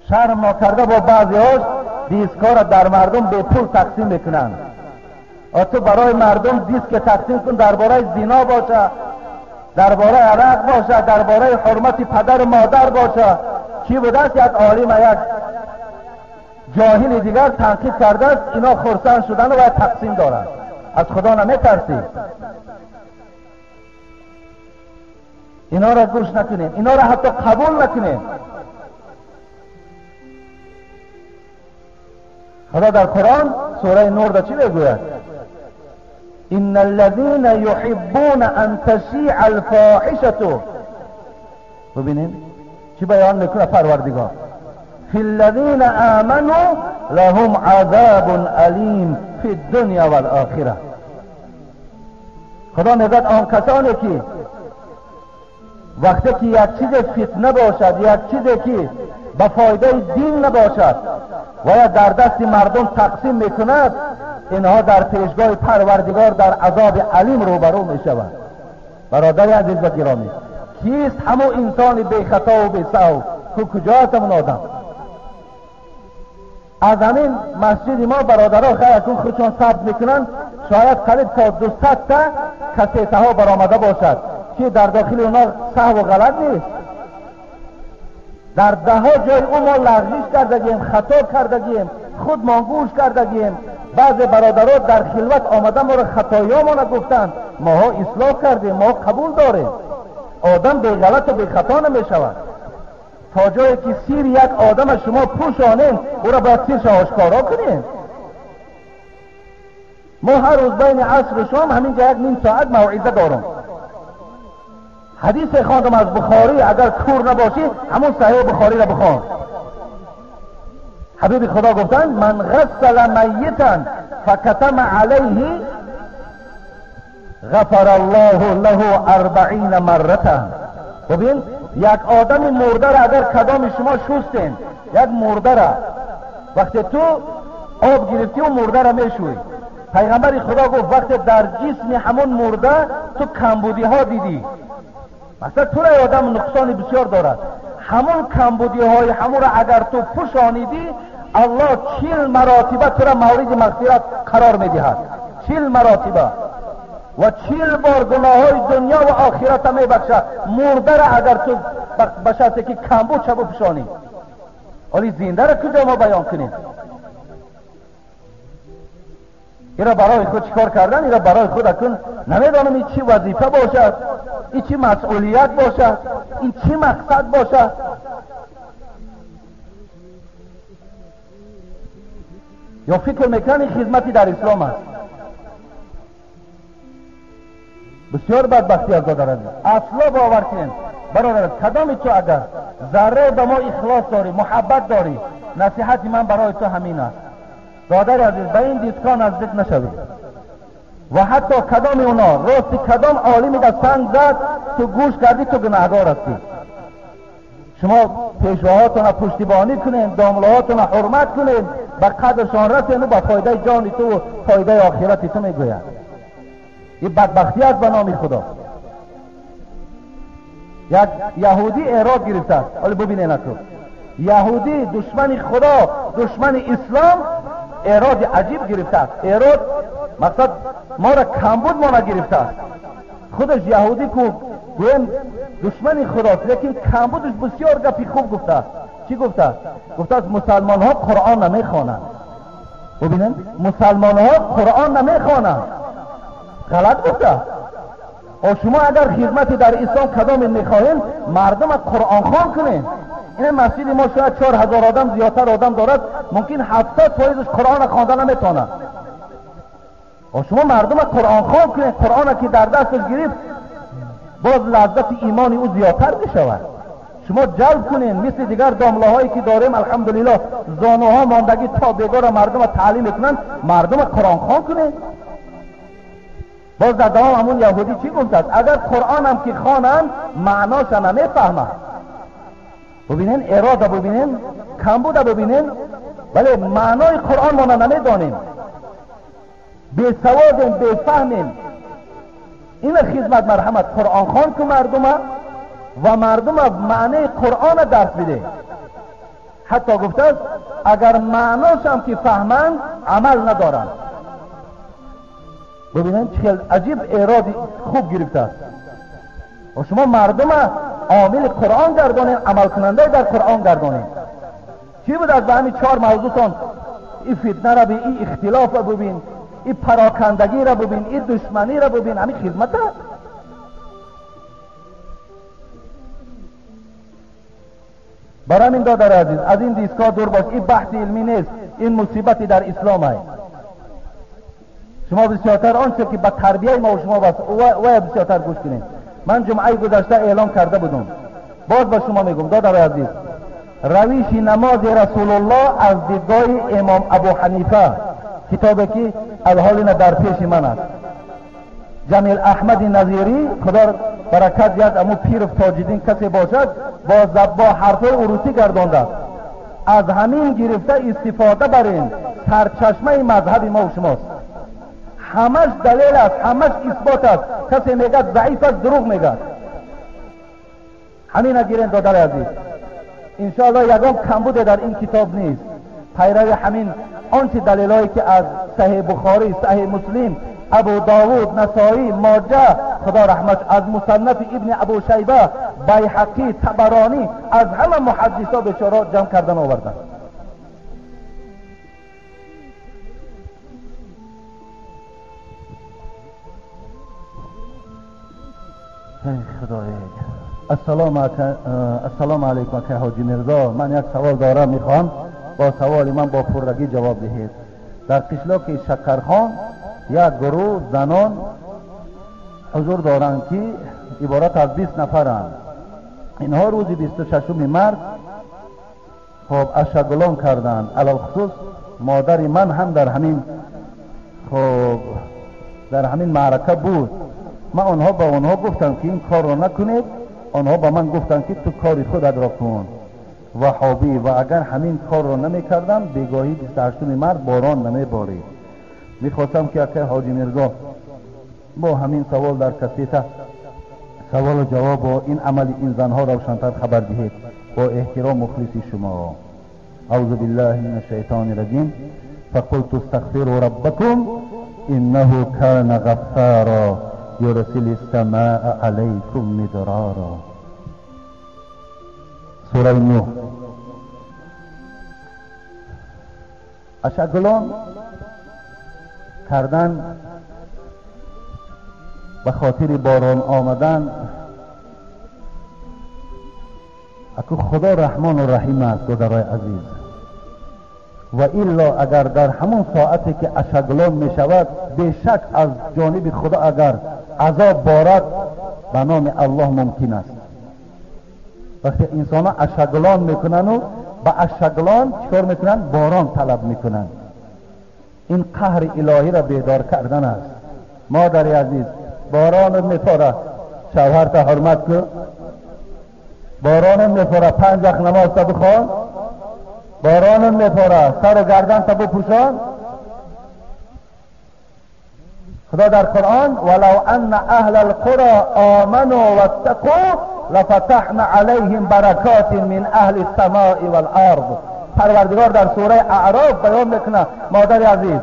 شرم ناکرده با بعضی هاش دیسک ها را در مردم به پول تقسیم میکنن. تو برای مردم دیسک تقسیم کن، درباره زنا باشه، درباره عرق باشه، درباره حرمت پدر و مادر باشه. کی بوده است؟ یک عالم یک جاهل دیگر تنقید کرده است، اینا خرسند شدن و باید تقسیم دارن. از خدا نمیترسی. اینا را گوش نکنین، اینا را حتی قبول نکنین. خدا در قرآن سوره نور در چی میگوید؟ ان الذين يحبون ان تشيع الفاحشه. ببینین چی بیان میکنه پروردگار؟ فی الذين آمنوا لهم عذاب الیم فی الدنیا والآخره. خدا میگوید آن کسانی که وقتی که یک چیز فتنه باشد، یک چیزی که به فایده دین نباشد و یا در دست مردم تقسیم میکند، اینها در پیشگاه پروردگار در عذاب علیم روبرو میشوند. برادر عزیز و گرامی، کیست همو انسان بی خطا و بی سهو؟ کجا همون آدم؟ از همین مسجد ما برادرها خیر کن خودشان ثبت میکنن، شاید قریب تا 200 تا کسیته ها برآمده باشد که در داخل اونا سهو و غلط نیست. در ده ها جای او ما لغزش کردگیم، خطا کردگیم، خود ما گوش کردگیم. بعض برادرها در خلوت آمده ما را خطایا ما گفتند، ماها اصلاح کردیم، ما قبول داریم. آدم بی غلط و بی خطا نمی شود. تا جایی که سیر یک آدم شما پوشانین، او را باید سیرش آشکارا کنین. ما هر روز بین عصر و شام همینجا یک نیم ساعت موعظه دارم. حدیث خواندم از بخاری، اگر کور نباشی همون صحیح بخاری را بخوان. حبیب خدا گفتند من غسل میتا فکتم علیه غفر الله له 40 مرة. ببین یک آدم مرده را اگر کدام شما شستین، یک مرده را وقتی تو آب گرفتی و مرده را میشوی، پیغمبر خدا گفت وقتی در جسم همون مرده تو کمبودی ها دیدی، مثلا تو را آدم نقصان بسیار دارد، همون کمبودی های همون را اگر تو پوشانیدی، الله 40 مراتبه تو را مورد مغفرت قرار میدهد. 40 مراتبه و 40 بار گناه های دنیا و آخرت می بخشد. مرده را اگر تو به شرطی که کمبود شب پوشانی، ولی زنده را کجا ما بیان کنیم؟ ایرا برای خود چیکار کردن؟ ایرا برای خود اکن نمیدانم این چی وظیفه باشد، این چی مسئولیت باشد، این چی مقصد باشد. یا فکر میکنن این خدمتی در اسلام است. بسیار بدبختی از دادر. اصلا باور کنین برادر، کدامی تو اگر ذره به ما اخلاص داری، محبت داری، نصیحت من برای تو همین است. برادر عزیز، به این دیسکا نزدیک نشوید و حتی کدام اونا راستی کدام عالمی در سنگ زد تو گوش کردی، تو گناهگار هستی. شما پیشواهاتون پشتیبانی کنین، داملاهاتون حرمت کنین، به قدرشان رسین و به فایده جان تو و فایده آخرت تو میگوید. این بدبختی است به نام خدا. یک یهودی اعراب گرفته است. حالا ببینین تو یهودی دشمن خدا، دشمن اسلام، اعراض عجیب گرفته است. اعراض مقصد ما را کمبود ما را گرفته است. خودش یهودی کو گویم دشمن خداست، لیکن کمبودش بسیار گپی خوب گفته است. چی گفته است؟ گفته است مسلمان ها قرآن نمیخوانند. ببینن مسلمان ها قرآن نمیخوانند. غلط گفته است. و شما اگر خدمتی در اسلام کدام میخواهید، مردم قرآن خوان کنین. این مسجد ما شاید 4000 آدم زیادتر آدم دارد، ممکن 70% قرآن خواندن نمیتونه. و شما مردم قرآن خوان کنید، قرآن که در دستش گرفت باز لذت ایمان او زیادتر میشود. شما جلب کنین مثل دیگر داملاهایی که داریم، الحمدلله زانوها ماندگی تا بیگار مردم تعلیم میکنن، مردم قرآن خوان کنید. باز در دوام همون یهودی چی گفت است؟ اگر قرآن هم که خوانن معناش نمیفهمند. ببینین اراده، ببینین کمبود، ببینین، ولی معنای قرآن ما نمیدانیم، بی سوادیم، بی فهمیم. این خدمت مرحمت قرآن خوان که مردم و مردم معنی قرآن درس بده. حتی گفته است اگر معناش هم که فهمند عمل ندارند. ببینن چه عجیب ایرادی خوب گرفته است. و شما مردم عامل قرآن گردانین، عمل کننده در قرآن گردانین. چی بود از به همین 4 موضوعتان؟ این فتنه را ببین، این اختلاف را ببین، این پراکندگی را ببین، این دشمنی را ببین، همین خدمت است. برای همین دادر عزیز از این دیسکا دور باش. این بحث علمی نیست، این مصیبتی در اسلام است. شما بسیارتر آنچه که به تربیه ما و شما بس و بسیارتر گوش کنید. من جمعه گذشته اعلام کرده بودم، باز با شما میگم دادر عزیز، روش نماز رسول الله از دیدگاه امام ابو حنیفه، کتابی که الحال در پیش من است، جمیل احمد نظیری، خدا برکت دهد، امو پیر تاجدین کسی باشد، با حرفای عروسی گردانده است. از همین گرفته استفاده برین، سرچشمه مذهب ما و شماست. Ҳамаш далел аст, ҳамаш исбот аст. Касе мегӯяд заиф аст, дурӯғ мегӯяд. Ҳамина гирен, додари азиз, иншоаллоҳ ягон камбуде дар ин китоб нест. Пайрави ҳамин он чи далелҳое ки аз Саҳеҳ Бухорӣ, Саҳеҳ Муслим, Абу Довуд, Насоӣ, Моҷа, Худо раҳмат, аз Мусаннафи Ибни Абу Шайба, Байҳақӣ, Табаронӣ, аз ҳама муҳаддисо бечора ҷамъ кардан оварданд. Худои, ассалому алайкум, акай Ҳоҷи Мирзо. Ман як савол дорам, мехоҳам бо саволи ман бо пуррагӣ ҷавоб диҳед. Дар қишлоки Шакархон як гурӯҳ занон ҳузур доранд, ки иборат аз 20 нафаранд. Инҳо рӯзи 26-уми март хоб ашагулон карданд. Алалхусус модари ман ҳам дар ҳамин хоб дар ҳамин маърака буд. Ман онҳо ба онҳо гуфтам, ки ин корро накунед. Онҳо ба ман гуфтанд, ки ту кори худатро кун, ваҳобӣ. Ва агар ҳамин корро намекардам, бегоҳӣ 28-уми март борон намеборид. Мехостам, ки акай Ҳоҷи Мирзо бо ҳамин савол дар кассета саволу ҷавоб бо ин амали ин занҳо равшантар хабар диҳед. Бо эҳтиром, мухлиси шумо. Аузу биллаҳи мин ашшайтони раҷим. Фақулту истағфиру раббакум иннаҳу кана ғаффара юрсили ссамаа алайкум мидрара. Сураи Нуҳ. Ашагулон кардан ба хотири борон омадан, аку Худо Раҳмону Раҳим аст, додарои азиз. Ва илло агар дар ҳамон соате ки ашаглон мешавад, бешак аз ҷониби Худо агар азоб борад, ба номи Аллоҳ мумкин аст. Вақте инсонҳо ашаглон мекунану ба ашаглон чикор мекунанд? Борон талаб мекунанд. Ин қаҳри илоҳиро бедор кардан аст. Модари азиз, боронат мепора, шавҳарта ҳурмат кун. Боронат мепора, панҷ вақт намозта бихон. Боронат мепора, сару гарданта бипӯшон. Худо дар Қуръон: валав анна аҳла алқуро оману ваттақу лафатаҳна алайҳим баракотин мин аҳли ссамои валард. Парвардигор дар сураи Аъроф баён мекунад: модари азиз,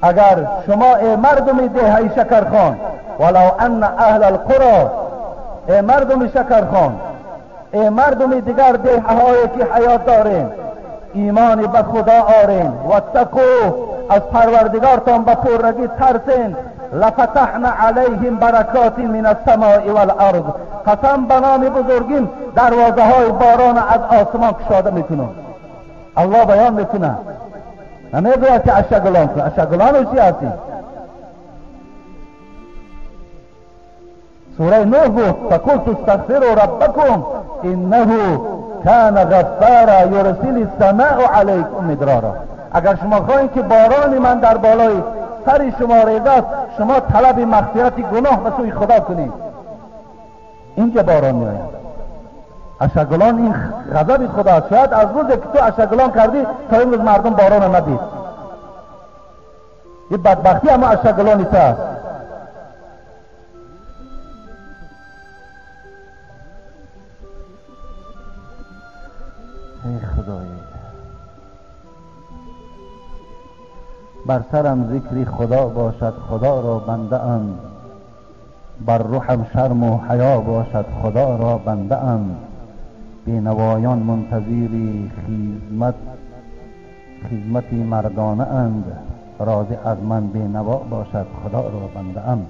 агар шумо, э мардуми деҳаи Шакархон, валав анна аҳла алқуро, э мардуми Шакархон, э мардуми дигар деҳаҳое ки ҳаёт дорем, имони ба Худо орем, ваттақу, аз Парвардигортон ба пуррагӣ тарсен, лафатаҳна алайҳим баракотин мин ассамои валард, қасам ба номи бузургин, дарвозаҳои борона аз осмон кушода мекунам. Аллоҳ баён мекунад, намегӯяд ки ашагулон кун. Ашагулону чи ҳастӣ? Сураи Нуҳ гуфт: фақулту истағфиру раббакум иннаҳу кана ғаффара юрсили ссамаъу алайкум мидрара. Агар шумо хоҳед, ки борони ман дар болои сари шумо резад, шумо талаби мағфирати гуноҳ ба сӯи Худо кунед, инҷа борон меояд. Ашагулон ин ғазаби Худо аст. Шояд аз рӯзе ки ту ашагулон кардӣ то имрӯз мардум борона надид. Ин бадбахтӣ ҳама ашагулони ту аст. Эй Худои, бар сарам зикри Худо бошад, Худоро бандаам. Бар рӯҳам шарму ҳаё бошад, Худоро бандаам. Бенавоён мунтазири хизмати мардонаанд, розӣ аз ман бенаво бошад, Худоро бандаам.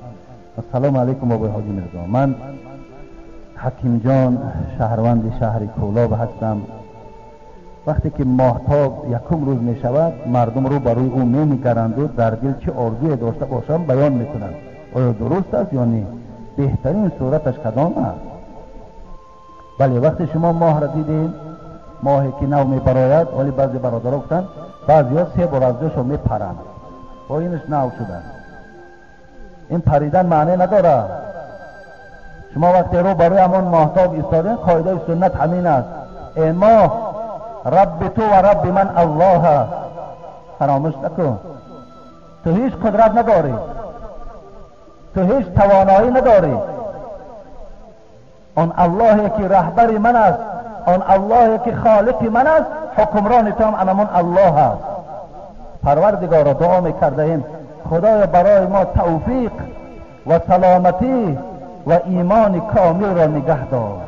Ассалому алайкум, бобои Ҳоҷи Мирзо. Ман Ҳакимҷон, шаҳрванди шаҳри Кӯлоб ҳастам. Вақте ки моҳтоб якум рӯз мешавад, мардум рӯ ба рӯи ӯ менигаранду дар дил чӣ орзуе дошта бошанд, баён мекунанд. Оё дуруст аст ё не? Беҳтарин сураташ кадом аст? Бале, вақте шумо моҳро дидем, моҳе ки нав мебарояд, вале баъзе бародаро гуфтанд, баъзеҳо се бор аз ҷошон мепаранд, бо инаш нав шудааст. Ин паридан маъне надорад. Шумо вақте рӯ ба рӯи ҳамон моҳтоб истодем, қоидаи суннат ҳамин аст: э моҳ, рабби ту ва рабби ман Аллоҳ аст, фаромӯш накун. تو هیچ قدرت نداری، تو هیچ توانایی نداری. آن اللهی که رهبر من است، آن اللهی که خالق من است، حکمران تو هم انمون الله است. پروردگارا دعا میکرده ایم خدایا برای ما توفیق و سلامتی و ایمان کامل را نگه دار.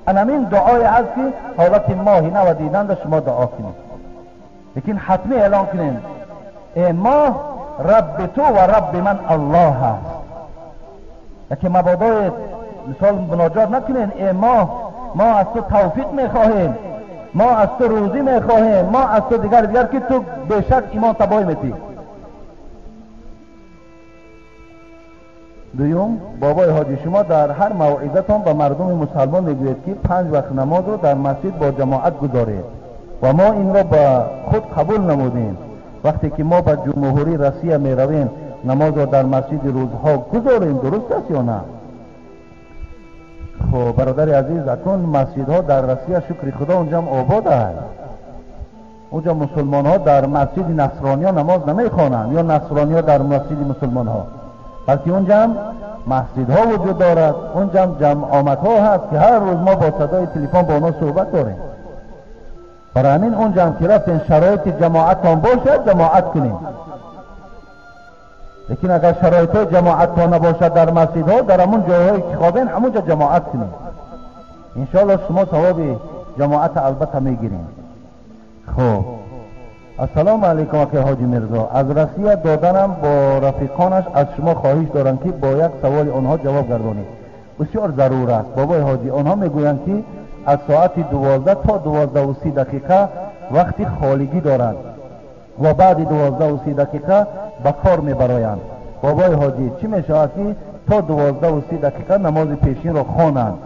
انمین دعای است که حالت ماهی نو دیدن شما دعا کنید، لیکن حتمی اعلان کنید ای ماه رب تو و رب من الله است. یکی مبادای مثال مناجات نکنین ای ماه ما از تو توفیق میخواهیم، ما از تو روزی میخواهیم، ما از تو دیگر دیگر که تو بشک ایمان تباهی میتی. دوم، بابای حاجی شما در هر موعظتان به مردم مسلمان میگویید که 5 وقت نماز رو در مسجد با جماعت گذارید و ما این را به خود قبول نمودیم. وقتی که ما به جمهوری روسیه میرویم نماز را در مسجد روزها گذاریم، درست است یا نه؟ خب برادر عزیز، اکنون مسجدها در روسیه شکر خدا اونجا هم آباد است. اونجا مسلمان ها در مسجد نصرانی ها نماز نمیخوانند یا نصرانی ها در مسجد مسلمان ها، بلکه اونجا هم مسجدها وجود دارد، اونجا هم جمع آمدها هست که هر روز ما با صدای تلفن با اونا صحبت داریم. برای همین اونجا هم که رفتین شرایط جماعت هم باشد جماعت کنیم، لیکن اگر شرایط جماعت ها نباشد در مسجدها، در همون جایهایی که خوابین همونجا جماعت کنیم، انشاءالله شما ثواب جماعت البته میگیریم. خب السلام علیکم آقای حاجی میرزا، از روسیه دادنم با رفیقانش از شما خواهش دارم که با یک سوال آنها جواب گردانید، بسیار ضرور است. بابای حاجی آنها میگویند که از ساعت 12 تا 12:30 وقتی خالگی دارند و بعد 12:30 به کار میبرایند. بابای حاجی چی میشود که تا 12:30 نماز پیشین را خوانند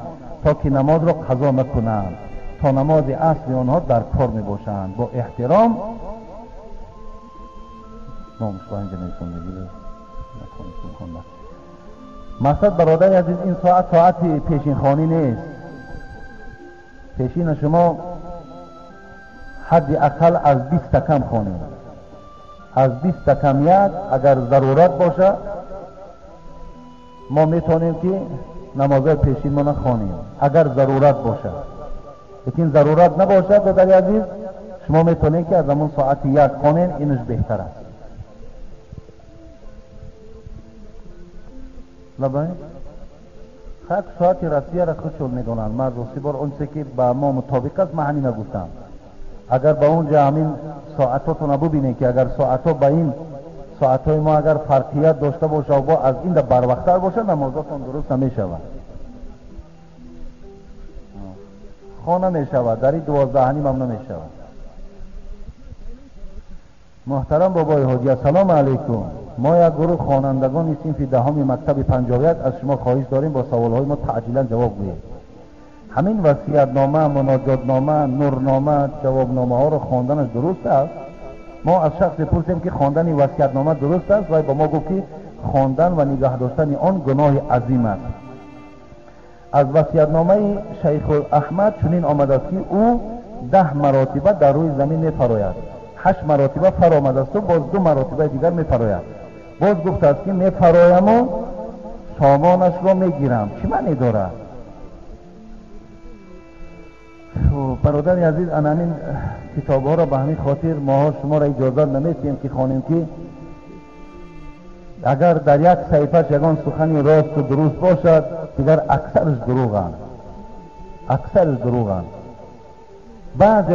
تا که نماز را قضا نکنند، تا نماز اصل آنها در کار میباشند. با احترام مقصد برادر عزیز این ساعت ساعت پیشین خوانی نیست. پیشین شما حد اقل از 20 کم خوانید، از 20 کم یک اگر ضرورت باشه ما میتونیم که نماز پیشین ما نخوانیم اگر ضرورت باشه، لیکن ضرورت نباشه برادر عزیز شما میتونید که از همون ساعت 1 خوانین، اینش بهتر است. لبای خاک ساعت روسیه را خودشون میدونن. من روسی بار اونچه که با ما مطابق است من همین گفتم. اگر با اونجا همین ساعتاتون ببینید که اگر ساعتها با این ساعتهای ما اگر فرقیت داشته باشه و با از این در بروقت‌تر باشه نمازاتون درست نمیشود، خانه میشود، در این 12:30 هم نمیشود. محترم بابای حاجی السلام علیکم، ما یک گروه خوانندگان صنف 10 مکتب 51 از شما خواهش داریم با سوالهای ما تعجیلا جواب گویید. همین وصیت‌نامه، مناجات‌نامه، نورنامه، جوابنامه ها رو خواندنش درست است؟ ما از شخص پرسیم که خواندن وصیت‌نامه درست است و با ما گفت که خواندن و نگه داشتن آن گناه عظیم است. از وصیت‌نامه شیخ احمد چنین آمده است که او 10 مراتبه در روی زمین می‌فراید، 8 مراتبه فرامده است و باز 2 مراتبه دیگر می‌فراید. باز گفته است که می‌فرایم و سامانش را میگیرم. چی معنی دارد؟ برادر عزیز همین کتاب ها را به همین خاطر ما شما را اجازه نمیدیم که خوانیم که اگر در یک صحیفه یگان سخنی راست و درست باشد دیگر اکثرش دروغند، اکثرش دروغند.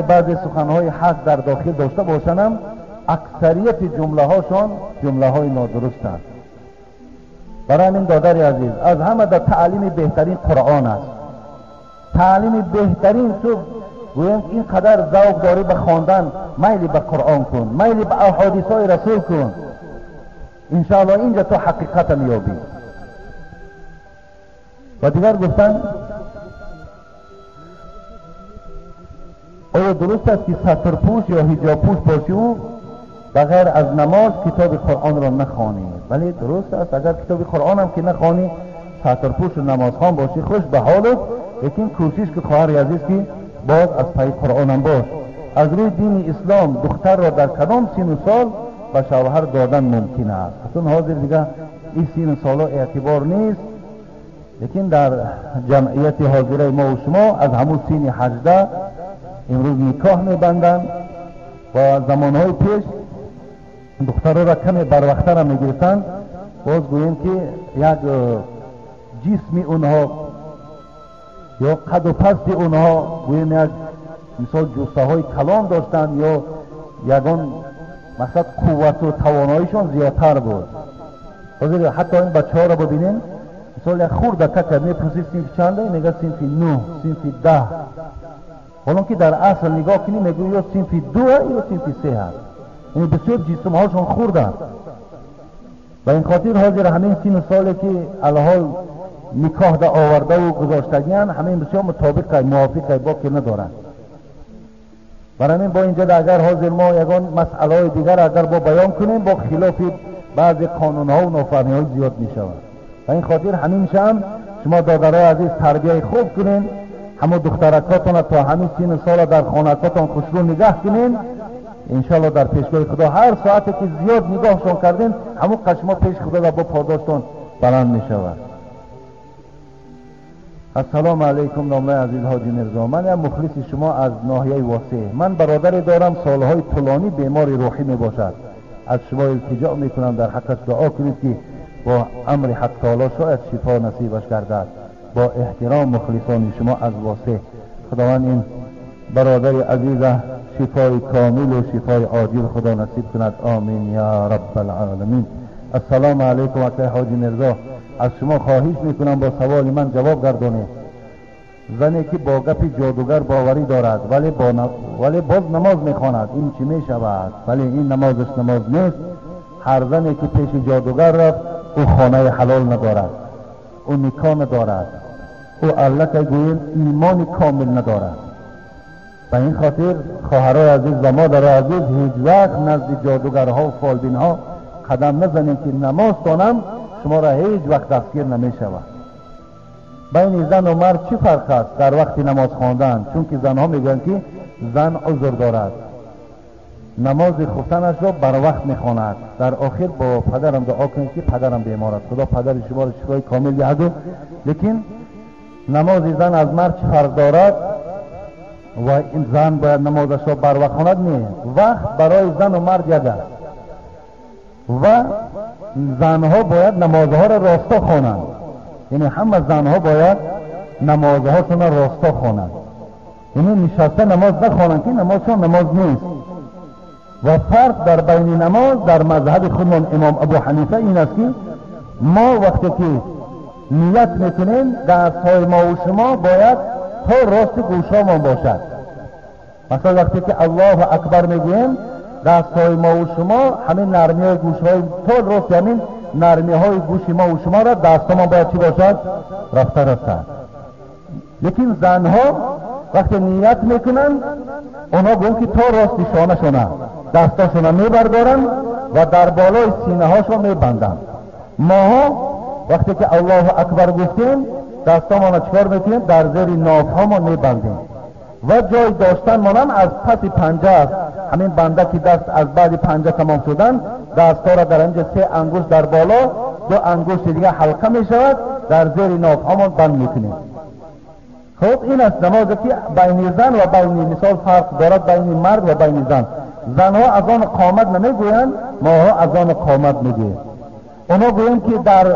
بعضی سخنهای حق در داخل داشته باشند، اکثریت جمله هاشون جمله های نادرستند. برای همین دادر عزیز از همه در تعلیم بهترین قرآن است. تعلیم بهترین تو گویم اینقدر ذوق داری به خواندن، میلی به قرآن کن، میلی به احادیث های رسول کن، انشاءالله اینجا تو حقیقت میابی. و دیگر گفتن آیا درست است که سترپوش یا حجاب پوش باشی و بغیر از نماز کتاب قرآن را نخوانی؟ ولی درست است، اگر کتاب قرآن هم که نخوانی سترپوش و نمازخوان باشی خوش به حالت، لیکن کوشش که خواهر عزیز که باز از پای قرآن هم باش. از روی دین اسلام دختر را در کدام سن و سال ба шавҳар додан мумкин аст. Чун ҳозир дига ин сину соло эътибор нест, лекин дар ҷамъияти ҳозираи мо ва шумо аз ҳамун сини 18 имрӯз никоҳ мебанданд ва замонҳои пеш духтарора каме барвақттара мегирифтанд. Боз гӯем ки як ҷисми онҳо ё қаду пасти онҳо гӯем як мисол ҷуссаҳои калон доштанд ё ягон масалан қуввату тавоноишон зиёдтар буд. Ҳозир ҳатто ин бачаҳоро бибинем, мисол як хурда кака мепурсӣ синфи чанда, мега синфи 9, синфи 10. Ҳолон ки дар асл нигоҳ кунӣ мегӯӣ ё синфи 2 ё синфи 3 ҳаст. Яъне бисёр ҷисмҳошон хурданд. Ба ин хотир ҳозир ҳамин сину соле ки алҳол никоҳ да овардаву гузоштагианд, ҳамин бисёр мутобиқа мувофиқа боки надоранд. Барои ҳамин бо инҷа агар ҳозир мо ягон масъалаҳои дигар агар бо баён кунем, бо хилофи баъзе қонунҳову нофаҳмиҳои зиёд мешавад. Ба ин хотир ҳаминша ҳам шумо додарои азиз тарбияи хуб кунен, ҳамон духтаракотонро то ҳамин сину сола дар хонакотон хушрӯ нигаҳ кунен. Иншоалло дар пешгоҳи Худо ҳар соате ки зиёд нигоҳшон кардем, ҳамон қадр шумо пеши Худо ва бо подоштон баланд мешавад. Ассалому алайкум номаи азиз Ҳоҷи Мирзо. Ман як мухлиси шумо аз ноҳияи Восеъ. Ман бародаре дорам, солҳои тӯлонӣ бемори рӯҳӣ мебошад. Аз шумо илтиҷо мекунам дар ҳаққаш дуо кунед ки бо амри Ҳақ таоло шояд шифо насибаш гардад. Бо эҳтиром мухлисони шумо аз Восеъ. Худованд ин бародари азиза шифои комилу шифои оҷил Худо насиб кунад. Омин я раббал оламин. Ассалому алайкум акай Ҳоҷи Мирзо. Аз шумо хоҳиш мекунам бо саволи ман ҷавоб гардонед. Зане ки бо гапи ҷодугар боварӣ дорад, вале боз намоз мехонад, ин чӣ мешавад? Вале ин намозаш намоз нест. Ҳар зане ки пеши ҷодугар рафт, ӯ хонаи ҳалол надорад, ӯ никоҳ надорад, ӯ аллакай гӯем имони комил надорад. Ба ин хотир хоҳарои азиз ва модарои азиз, ҳеҷ вақт назди ҷодугарҳо фолбинҳо қадам назанем ки намозтонам шуморо ҳеҷ вақт дастгир намешавад. Байни зану мард чӣ фарқ аст дар вақти намоз хондан? Чунки занҳо мегӯянд ки зан узр дорад, намози хуфтанашро барвақт мехонад. Дар охир бо падарам дуо кунед ки падарам бемор аст. Худо падари шуморо шифои комил диҳаду. Лекин намози зан аз мард чӣ фарқ дорад? Ва ин зан бояд намозашро барвақт хонад? Не, вақт барои зану мард як аст ва занҳо бояд намозҳоро росто хонанд. Яъне ҳама занҳо бояд намозҳошонро росто хонанд. Яъне нишаста намоз нахонанд ки намозшон намоз нест. Ва фарқ дар байни намоз дар мазҳаби худмон имом Абу Ҳанифа ин аст ки мо вақте ки ният мекунем, дастҳои мо ва шумо бояд то рости гӯшҳомон бошад. Масалан вақте ки Аллоҳу акбар мегӯем, дастҳои мо ва шумо ҳамин нармиҳои гӯшҳои то рости ҳамин нармиҳои гӯши мо ва шуморо дастҳомон бояд чӣ бошад? Рафта расад. Лекин занҳо вақте ният мекунанд, онҳо гӯянд ки то рости шонашона дастҳошона мебардоранд ва дар болои синаҳошон мебанданд. Моҳо вақте ки Аллоҳу акбар гуфтем, дастҳомонро чикор мекунем? Дар зери нофҳомон мебандем ва ҷой доштанмонам аз паси панҷа аст. Ҳамин банда ки даст аз баъди панҷа тамом шудан, дастҳоро дар инҷа 3 ангушт дар боло, 2 ангушти дига ҳалқа мешавад, дар зери нофҳомон банд мекунем. Хуб, ин аст намозе ки байни зан ва байни мисол фарқ дорад байни мард ва байни зан. Занҳо аз он қомат намегӯянд, моҳо аз он қомат мегӯем. Онҳо гӯянд ки дар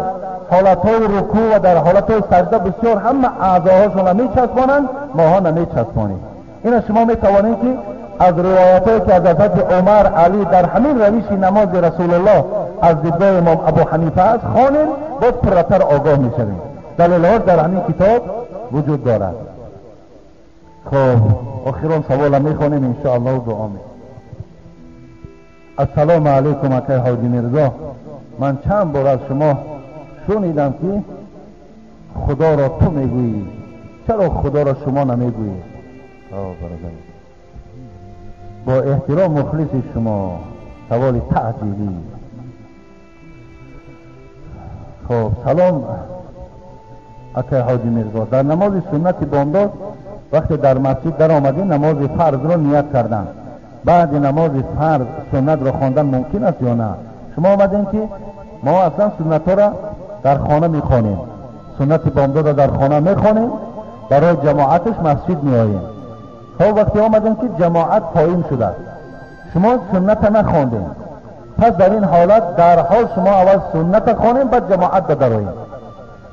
ҳолатҳои рукӯъ ва дар ҳолатҳои саҷда бисёр ҳама аъзоҳошонро мечаспонанд, моҳо намечаспонем. Ина шумо метавонед ки аз ривоятҳое ки аз ҳазрати Умар, Алӣ дар ҳамин равиши намози Расулуллоҳ аз дидгоҳи имом Абу Ҳанифа аст хонем, боз пурратар огоҳ мешавем. Далелҳо дар ҳамин китоб вуҷуд дорад. Хуб, охирон савола мехонем иншоаллоҳ, дуо мекунем. Ассалому алайкум акай Ҳоҷи Мирзо. Ман чанд бор аз шумо шунидам ки Худоро ту мегӯӣ, чаро Худоро шумо намегӯед? Бо эҳтиром мухлиси шумо. Саволи таъҷилӣ. Хуб, салом акай Ҳоҷи Мирзо. Дар намози суннати бомдод вақте дар масҷид даромадем, намози фарзро ният кардам. بعد نماز فرض سنت را خواندن ممکن است یا نه؟ شما آمدین که ما اصلا سنت ها را در خانه میخوانیم، سنت بامداد را در خانه میخوانیم، برای جماعتش مسجد میآییم. خب وقتی آمدین که جماعت قایم شده، شما سنت نخواندین، پس در این حالت در حال شما اول سنت خوانین بعد جماعت درآیین.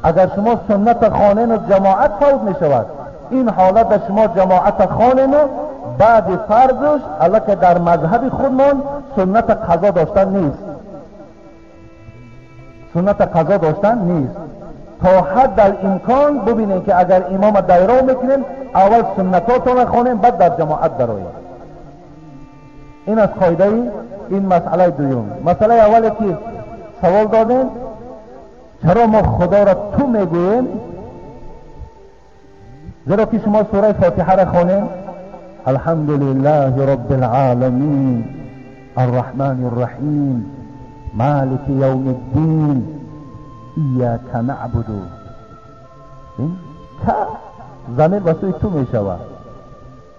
اگر شما سنت خوانین و جماعت فوت میشود، این حالت شما جماعت خوانین و بعد فرضش الکه در مذهب خودمان سنت قضا داشتن نیست، سنت قضا داشتن نیست. تا حد الامکان ببینیم که اگر امام دایره میکنیم اول سنتاتون خوانیم بعد در جماعت درآییم. این از قاعده این مسئله دوم. مسئله اولی که سوال دادیم چرا ما خدا را تو میگوییم؟ زیرا که شما سوره فاتحه را خوانیم، الحمد لله رب العالمین الرحمن الرحیم مالک یوم الدین ایاک نعبد، این که ضمیر به سوی تو می شود،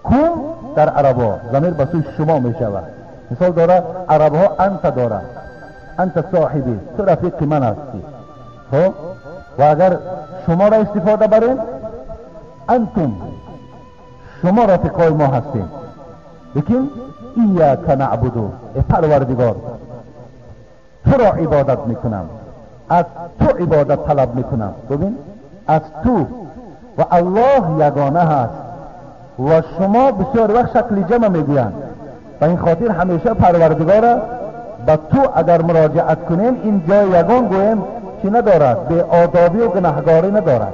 کم در عربا ضمیر به سوی شما می شود. مثال داره عرب ها انت داره، انت صاحبی، تو رفیق من هستی. خب و اگر شما را استفاده بریم انتم، شما رفیقای ما هستیم. لیکن ایاک نعبد، ای پروردگار تو را عبادت میکنم، از تو عبادت طلب میکنم. ببین از تو، و الله یگانه هست و شما بسیار وقت شکل جمع میگویند. و این خاطر همیشه پروردگار به تو اگر مراجعت کنیم این جای یگان گویم چی ندارد، به آدابی و گناهگاری ندارد.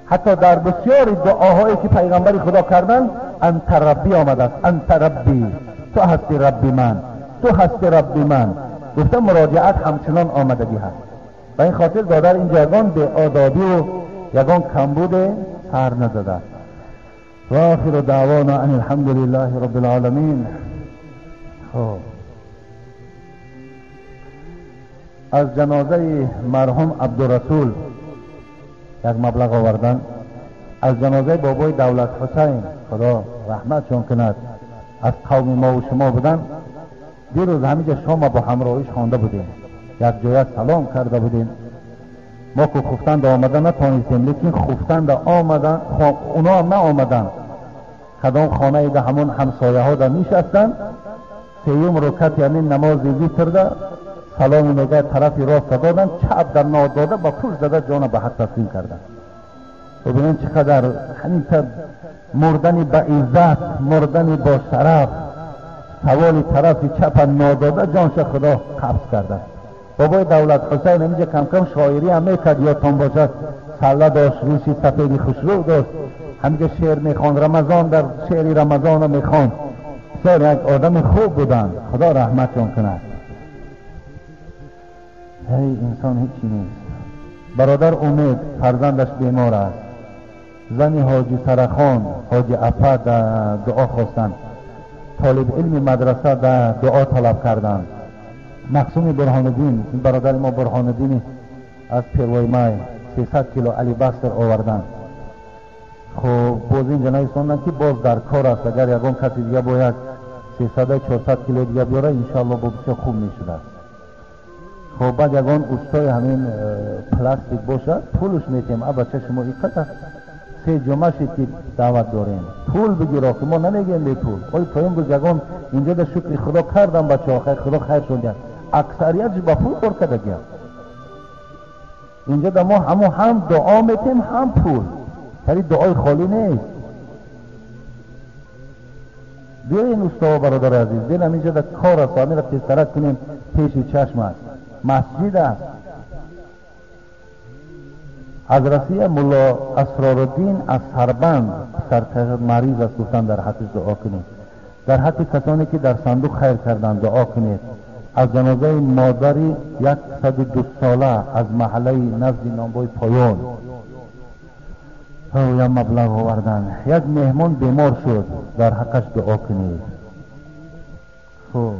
حتی در بسیاری دعاهایی که پیغمبر خدا کردن انت ربی آمده است، انت ربی، تو هستی ربی من، تو هستی ربی من، گفته مراجعت همچنان آمدگی هست. و این خاطر دادر این یگان به آدابی و یگان کمبود سر نزده. و آخر دعوانا ان الحمد لله رب العالمین. خب از جنازه مرحوم عبدالرسول یک مبلغ آوردن، از جنازه بابای دولت حسین خدا رحمتشون کند، از قوم ما و شما بودن. دیروز همینجا شما با همراهیش خوانده بودیم، یک جای سلام کرده بودیم. ما که خفتن ده آمدن نتانستیم، لیکن خفتن ده آمدن، اونا هم نه آمدن، کدام خانه ده همون همسایه ها ده میشستن. سیوم رکعت یعنی نماز ویتر ده سلام میگه طرف راست دادن، چپ در ناداده با پوش زده جان به حق تسلیم کردن. ببینین چقدر همین مردن به عزت، مردن با شرف، سوال طرف چپ ناداده جانش خدا قبض کرده. بابای دولت حسین اینجا کم کم شاعری هم میکرد، یادتان باشد سله داشت، ریشی سفیدی خوشرو داشت، همینجا شعر میخواند، رمضان در شعری رمضان میخواند. بسیار یک آدم خوب بودند، خدا رحمتشان کند. هی انسان هیچی نیست. برادر امید فرزندش بیمار است، زن حاجی سرخان حاجی اپا در دعا خواستند، طالب علم مدرسه در دعا طلب کردند. مقسوم برهان الدین، این برادر ما برهان الدین از پیروی مای 300 کیلو علی بستر آوردند. خب باز اینجا نویساندند که باز در کار است، اگر یگان کسی دیگه باید 300 400 کیلو دیگه بیاره انشاءالله با بسیار خوب میشده. خب بعد یگان اوستای همین پلاستیک باشد پولش میتیم، بچه شما اینقدر سه جمعه شد که دعوت داریم، پول بگیر که ما نمیگیم بی پول. ولی تا امروز یگان اینجا در شکر خدا کردم بچه ها، خدا خیر شد، اکثریتش با پول کار کرده. اینجا در ما همو هم دعا میتیم هم پول، ولی دعای خالی نیست. بیاین استا برادر عزیز، بیاین اینجا در کار است، همین را تیزترک کنیم، پیش چشم است، مسجد است. از رسیه ملا اسرارالدین از سربند سرتشد مریض است، گفتن در حقش دعا کنید، در حق کسانی که در صندوق خیر کردن دعا کنید. از جنازه مادری 102 ساله از محله نزد نانبای پایان یک مبلغ آوردن. یک مهمان بیمار شد، در حقش دعا کنید. خب